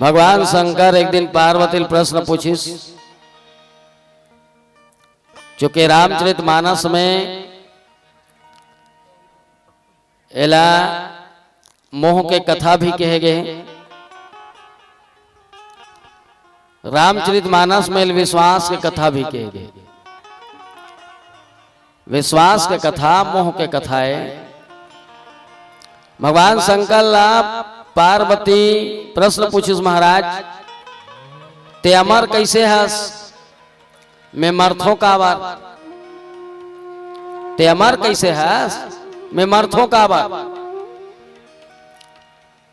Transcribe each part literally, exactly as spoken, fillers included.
भगवान शंकर एक दिन पार्वती ल प्रश्न पूछिस, चूंकि रामचरित मानस में एला मोह के कथा भी कहे गए, रामचरित मानस में विश्वास के कथा भी कहे गए। विश्वास के कथा, मोह के कथा है। भगवान शंकर ला पार्वती प्रश्न पूछिस, महाराज, ते अमर कैसे हस? मैं मरथों काबर? ते अमर कैसे हस? मैं मरथों काबर?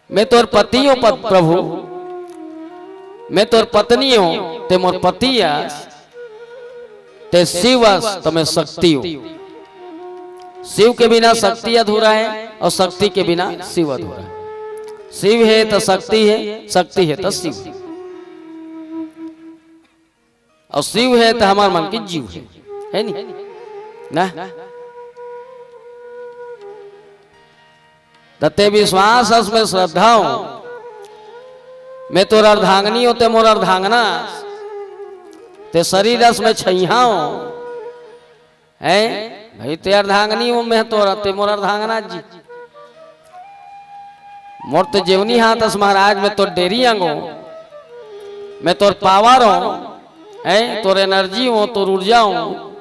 मैं तोर पति हों, पत-, प्रभु, मैं तोर पत्नी हों, ते मोर पति अस, ते शिव अस, त मैं शक्ति हों। शिव के बिना शक्ति अधूरा है और शक्ति के बिना शिव अधूरा है। शिव है त शक्ति है, शक्ति है त शिव है। और शिव है त हमर मन के जीव है, है नी? ना? त ते विश्वास अस, मैं श्रद्धा हों, मैं तोर अर्धांगिनी हों, ते मोर अर्धांगना, ते शरीर अस, मैं छइहां हों, हैं? भाई, ते अर्धांगिनी हों, मैं तोर, ते मोर अर्धांगना जी। मोर ते जेवनी हाथ अस महाराज, मैं तोर डेरी अंग हों, मैं तोर पावर हों, हैं? तोर एनर्जी हों, तोर ऊर्जा हों।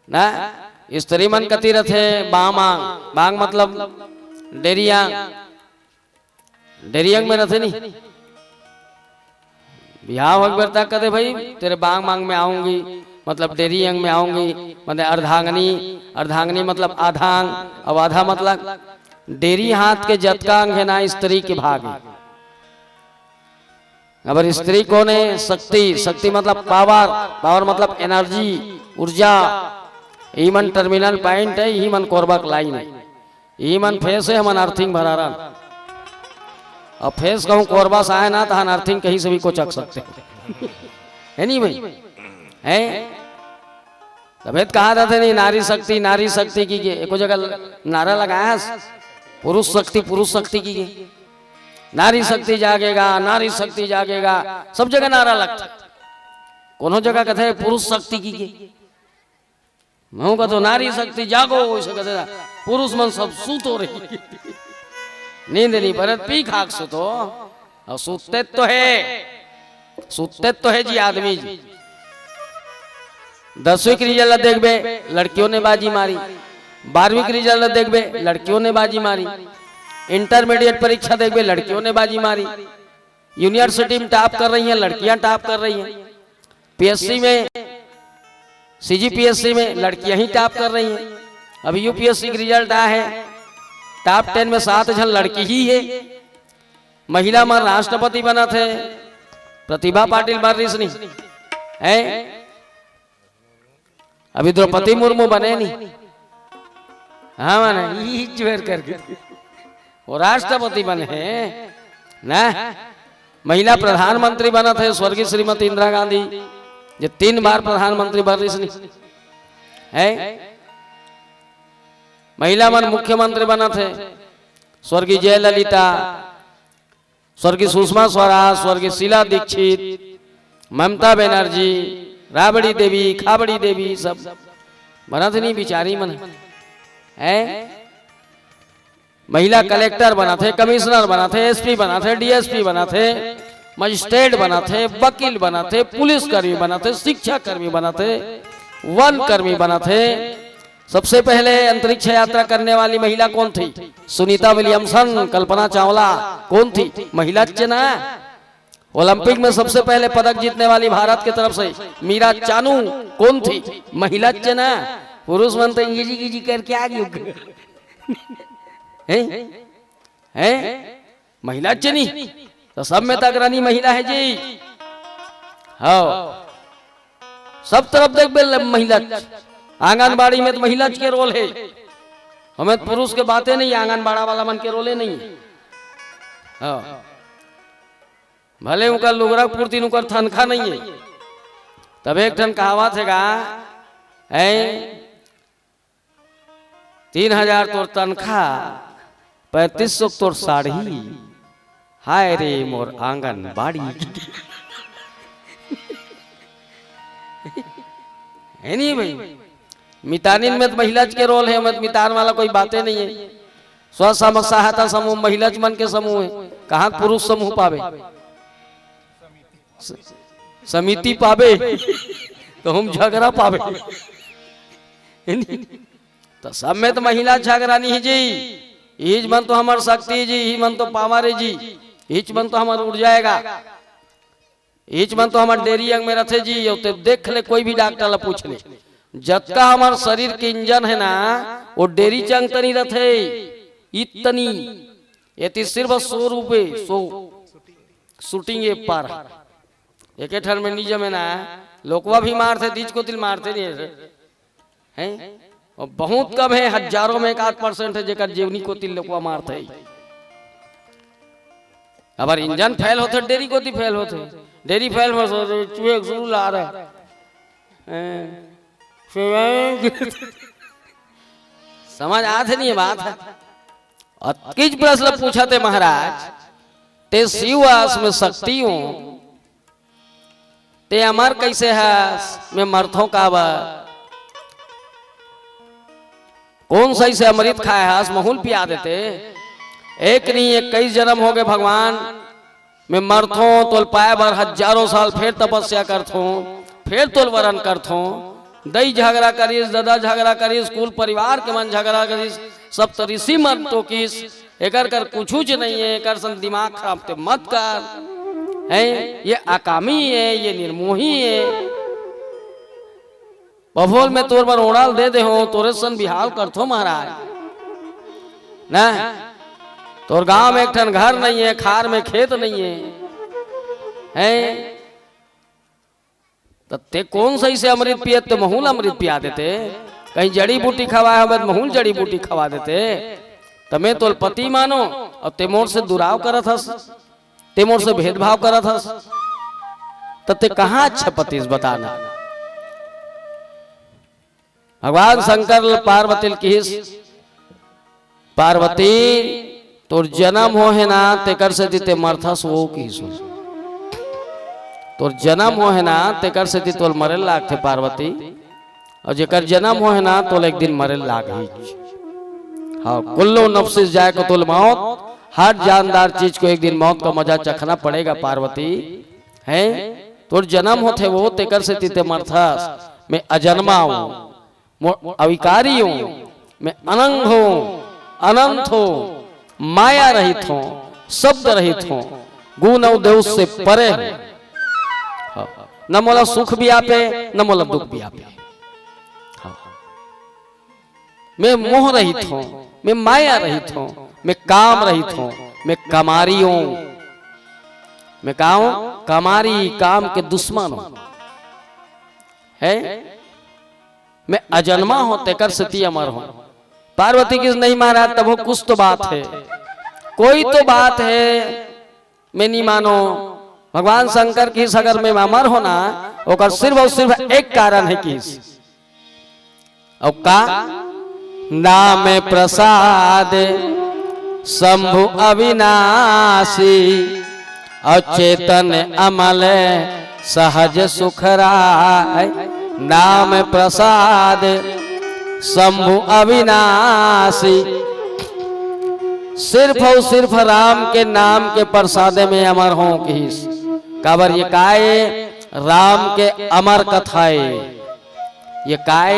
ना, स्त्री मन कति रथे बांग आंग, बांग मतलब डेरी अंग, डेरी अंग में रथे नी। बिहाव होय के बेर तक कथे, भाई, तेरे बांग मांग में आऊंगी, मतलब डेरी अंग में आऊंगी, मतलब अर्धांगनी, अर्धांगनी मतलब आधांग, अब आधा मतलब डेरी हाथ के जतका अंग है ना, स्त्री के भाग है। अगर स्त्री कोन हे? शक्ति। शक्ति मतलब पावर, पावर मतलब एनर्जी, ऊर्जा। इही मन टर्मिनल पॉइंट हे, इही मन कोरबा के लाइन हे, इही मन फेस हे, हमन अर्थिंग भरारन। अब फेस कहूँ कोरबा से आए ना, तहन अर्थिंग कहीं से भी कोचक सकते हे। हे नहीं भाई? हे? तभे त कहा जाथे नहीं, नारी शक्ति, नारी शक्ति कहिके। एको जगह नारा लगाए हस, पुरुष शक्ति, पुरुष शक्ति कहिके। नारी शक्ति जागेगा, नारी शक्ति जागेगा, सब जगह नारा लगथे। कोनो जगह कथे पुरुष शक्ति कहिके। महूं कथों नारी शक्ति जागो, वइसे कथे, पुरुष मन सब सूतो रही। नींद नहीं परत, पी खा के सूतो। अउ सुत्ते तो हे, सुत्ते तो हे जी आदमी जी। दसवीं के रिजल्ट ला देखबे, लड़कियों ने बाजी मारी। बारहवीं के रिजल्ट ला देखबे, लड़कियों ने बाजी मारी। इंटरमीडिएट परीक्षा देखबे, लड़कियों ने बाजी मारी। यूनिवर्सिटी में टॉप कर रही हैं लड़कियां, टॉप कर रही हैं। पीएससी में, सीजीपीएससी में लड़कियां ही टॉप कर रही हैं। अभी यूपीएससी के रिजल्ट आए हे, टॉप टेन में सात झन लड़की ही हे। महिला मन राष्ट्रपति बनत हे, प्रतिभा पाटिल बन रहिस नी, हे? अभी द्रौपदी मुर्मू बने नी, हाँ, माने, ई ज्वेर करके वो राष्ट्रपति बने हे ना। महिला प्रधानमंत्री बनत हे स्वर्गीय श्रीमती इंदिरा गांधी, जे तीन बार प्रधानमंत्री बन रहिस नी, हे? महिला मन मुख्यमंत्री बनत हे, स्वर्गीय जयललिता, स्वर्गीय सुषमा स्वराज, स्वर्गीय शीला दीक्षित, ममता बनर्जी, राबड़ी देवी, खाबड़ी देवी, सब बनत हे नी बिचारी मन, हे? महिला कलेक्टर बनत हे, कमिश्नर बनत हे, एसपी बनत हे, डीएसपी बनत हे, मजिस्ट्रेट बनत हे, वकील बनत हे, पुलिसकर्मी बनत हे, शिक्षाकर्मी बनत हे, वनकर्मी बनत हे। सबसे पहले अंतरिक्ष यात्रा करने वाली महिला कौन थी? सुनीता विलियमसन, कल्पना चावला। कौन थी? महिला च ना। ओलंपिक में सबसे पहले पदक जीतने वाली भारत की तरफ से मीरा चानू कौन थी? महिला च ना। पुरुष मन तो इंगजी गिजी करके आ गई। हैं? हैं? महिला च नी, तो सब में तो अग्रणी महिला हे जी। हाँ, सब तरफ देखबे ल-, महिला। आंगनबाड़ी में तो महिला के रोल हे, हमें पुरुष के बाते नहीं, आंगनबाड़ा वाला मन के रोले नहीं हे। हाँ, भले उनका लुगरा पूर्ति, उनकर तनखा नहीं हे, तब एक ठन कहावत हे गा, ऐ तीन हजार तोर तनखा, पैंतीस सौ तोर साड़ी, हाय रे मोर आंगनबाड़ी। है नहीं भाई? मितानिन में तो महिलाच के रोल है, में तो मितान वाला कोई बातें नहीं है। स्व सम-, सहायता समूह महिलाच मन के समूह है, कहाँ पुरुष समूह पावे? स-, समिति पावे, कहूँ झगड़ा पावे। है नहीं? तो सब में तो महिला झगड़ा नहीं जी, इच मन तो हमर शक्ति जी, इच मन तो पावर है जी, इच मन तो हमर उड़ जाएगा, इच मन तो हमर डेरी अंग में रथे जी। और ते देख ले, कोई भी डॉक्टर ला पूछ ले, जतका हमर शरीर के इंजन है ना, वो डेरी चंग तनी रथे, इतनी। ये तो सिर्फ सौ रुपये, सौ शूटिंग ये पार। एक ठन में नहीं जमे ना, लोकवा भी मारथे, तीज को तिल मारथे नहीं है। हैं? और बहुत कम है, हजारों में एक आध परसेंट है जेकर जेवनी को तिल लोकवा मारथे। अबर इंजन फेल होथे, डेरी कोती फेल होथे, डेरी फेल होथे, चूहे के सुरू ला रहा है। हैं? समझ आथे नहीं है बात है। अतकीच प्रश्न पूछा ते महाराज, ते शिव आस में शक्ति हो, ते अमर कैसे हस? मैं मरथों काबर? कौन सही से अमृत खाए हस? महूल पिया देते। एक नहीं, इक्कीस जन्म हो गए भगवान, मैं मरथों, तोल पाए बर हजारों साल फिर तपस्या करथों, फिर तोल वरण करथों। दई झगड़ा करिस, ददा झगड़ा करिस, कुल परिवार के मन झगड़ा करिस, सब तो ऋषि मन टोकिस, एकर कर कुछुच नहीं है, एकर सन दिमाग खराब ते मत कर। हैं? ये अकामी है, ये निर्मोही है। बफोल में तोर बर ओढ़ाल दे दे हो, तोरे सन बिहाल करथो महाराज। ना, तोर गांव में एक ठन घर नहीं है, खार में खेत नहीं है। हैं? त ते कौन सही से अमृत पियत, ते महूल अमृत पिया देते। कहीं जड़ी बूटी खवाए होबे त महूल जड़ी बूटी खवा देते। त मैं तोल पति मानो और ते मोर से दुराव करत हस, ते मोर से भेदभाव करत हस। त ते कहाँ अच्छा पति हस बताना? भगवान शंकर ल पार्वती ल किहिस, पार्वती, तोर जन्म हो हे ना, तेकर सेती ते मरथस वो किहिस। तोर जन्म हो हे ना, तेकर सेती तोल मरे लागथे पार्वती। और जेकर जन्म हो हे ना, तोल एक दिन मरे लागही। हाँ, कुल्लो नफ्सिस जाएकुतुल मौत, हर जानदार चीज को एक दिन मौत का मजा चखना पड़ेगा पार्वती। हैं? तोर जन्म होथे वो, तेकर सेती ते मरथस। मैं अजन्मा हूँ, मो-, अविकारी हूँ, मैं अनंग हूँ, अनंत हूँ, माया रहित हूँ, शब्द रहित हूँ, गुण और दोष से परे हूँ। हाँ। न मोला सुख भी आपे, न मोला दुख भी आपे। हाँ। मैं मोह रहित हूँ, मैं माया रहित हूँ, मैं काम रहित हूँ, मैं कमारी हूँ। मैं का हूँ? कमारी, काम के दुश्मन हूँ। है? मैं अजन्मा हूँ, तेकर सेती अमर हूँ। पार्वती किहिस नहीं महाराज, तभो कुछ तो बात है, कोई तो बात है, मैं नहीं मानो। भगवान शंकर किहिस अगर मैं अमर हो ना, ओकर सिर्फ और सिर्फ एक कारण है किहिस। और का? नाम प्रसाद शंभु अविनाशी, और चेतन अमल सहज सुख राय। नाम प्रसाद शंभु अविनाशी, सिर्फ और सिर्फ राम के नाम के प्रसाद में अमर हों किहिस। काबर ये काय? राम के अमर कथा है। ये काय?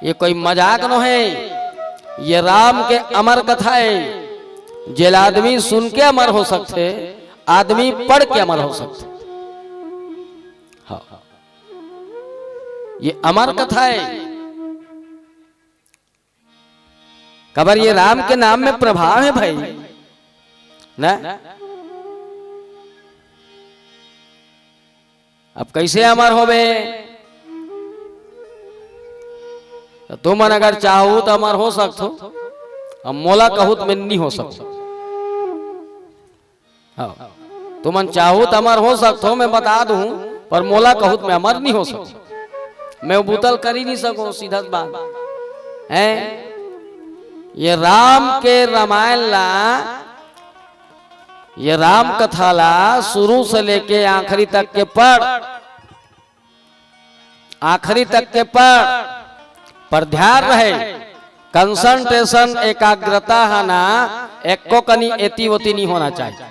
ये कोई मजाक नो है। ये राम के अमर कथा है। जेला आदमी सुन के अमर हो सकथे, आदमी पढ़ के अमर हो सकथे। हाँ, ये अमर कथा है। काबर ये राम के नाम में प्रभाव है भाई, ना? अब कैसे अमर होबे? त तुमन अगर चाहू त अमर हो सकथो, अब मोला कहू त मैं नहीं हो सकथो। हाँ, तुमन चाहू त अमर हो सकथो, मैं बता दूं, पर मोला कहू त मैं अमर नहीं हो सकथो। मैं वो बुतल कर ही नहीं सकूं, सीधा सी बात है। ये राम के रामायण ला, ये राम कथा ला शुरू से लेके आखिरी तक के पढ़, आखिरी तक के पढ़, पर ध्यान रहे, कंसंट्रेशन, एकाग्रता है ना, एको कनी एती ओती नहीं होना चाहिए।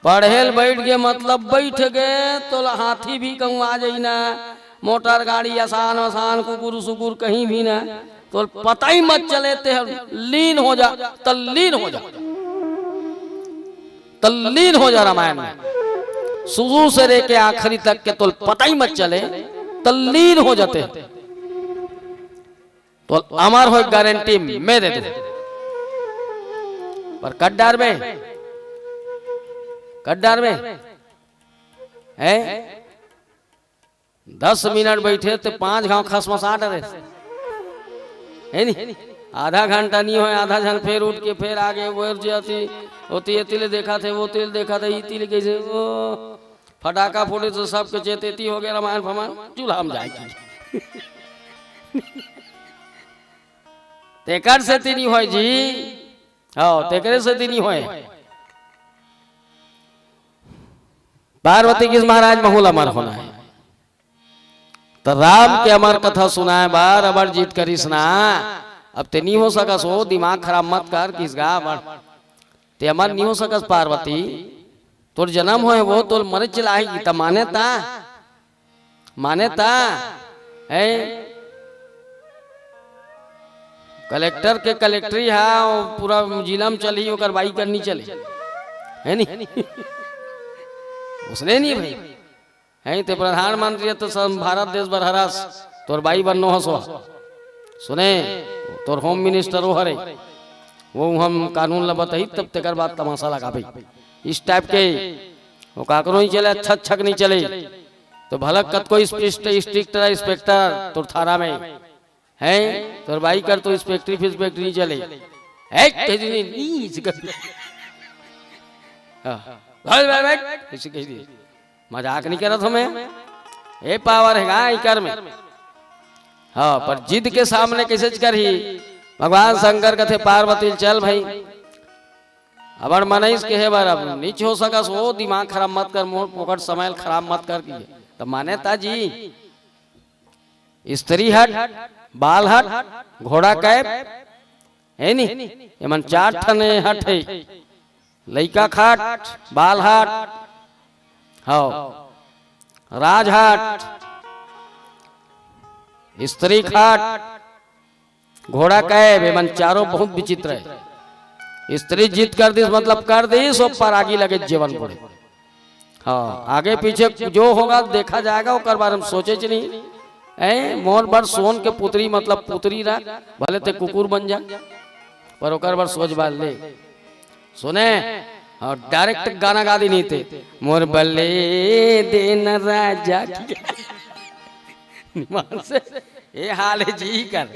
पढ़े ल बैठ गे मतलब बैठ गे, तो हाथी भी कहूँ आ जाई ना, मोटर गाड़ी आसान आसान, कुकुर सुकुर कहीं भी ना, तो पता ही मत चले, ते लीन हो जा, तल्लीन हो जा, तल्लीन हो जा रामायण में, शुरू से लेके आखिरी तक के तो पता ही मत चले, तल्लीन हो जाते। तो अमर हो गारंटी मैं दे दूं, पर कट डार में, कट डार में है। दस मिनट बैठे तो पांच घाव खसमसा डरे, है नी? आधा घंटा नहीं होय, आधा झन फेर उठ के फेर आगे वो जे अति, ओती एती ले देखा थे, वो तिल देखा थे, ई तिल कैसे वो फटाका फोड़े तो सबके चेतेती हो गया, रामायण फमान चूल्हा में जाए की। तेकर से ती नहीं होय जी, हाँ, तेकरे से ती नहीं होय। पार्वती किस महाराज महू ल अमर होना है, तो राम के अमर कथा सुनाए बर अमर जीत करिस ना। अब ते नहीं हो सकस, हो दिमाग खराब मत कर, किस गा अमर, ते अमर नहीं हो सकस पार्वती, तोर जन्म होय वो तोर मरे चलाही, त माने ता, माने ता है। कलेक्टर के कलेक्टरी हा, वो पूरा जिला में चली, ओकर बाई करनी चले, है नी? उसने नहीं भाई, है ते प्रधानमंत्री है तो सब भारत देश भर हरस, तोर बाई बननो हसो। सुने, तोर होम मिनिस्टर वो हरे, वो हम कानून ला बताही तब तेकर बाद तमाशा लगाबे। इस टाइप के वो काकरो नहीं चले, अच्छा अच्छा नहीं चले। तो भला कतको स्ट्रिक्ट, स्ट्रिक्ट इंस्पेक्टर तोर थाना में है, तोर बाई कर तो इंस्पेक्टरी फिंस्पेक्टरी नहीं चले। है, कह दी नहीं, नहीं, इसे कर दी। हाँ, भाई, भाई, भाई, इसे कह दी। मजाक नहीं करत हूँ मैं। ए पावर है गा इकर में। हाँ, पर जिद के सामने कैसे करही? भगवान शंकर कथे पार्वती ल, "चल भाई, अबड़ मनईस के हे बर अब नीच हो सकस, वो दिमाग खराब मत कर, मोर फोकट समय ल खराब मत कर," किए। त माने ता जी, स्त्री हट, बाल हट, घोड़ा कैप, है नी? एमन चार ठन हट है। लइका खाट, बाल हाट, हव, राज हाट, स्त्री खाट, घोड़ा कैब, एमन चारों बहुत विचित्र है। स्त्री जिद कर दिस, मतलब कर दिस, ओ पर आगी लगे जीवन बुड़े। हाँ, आगे पीछे जो होगा देखा जाएगा, ओकर बारे में सोचे च नहीं। ए, मोर बर सोन के पुतरी, मतलब पुतरी रख, भले ते कुकुर बन जा, पर ओकर बर सोच बार ले। सुने, और डायरेक्ट गाना गा दी नहीं ते, "मोर बल्ले देन राजा की।" निमान से, ए हाल है जी कर।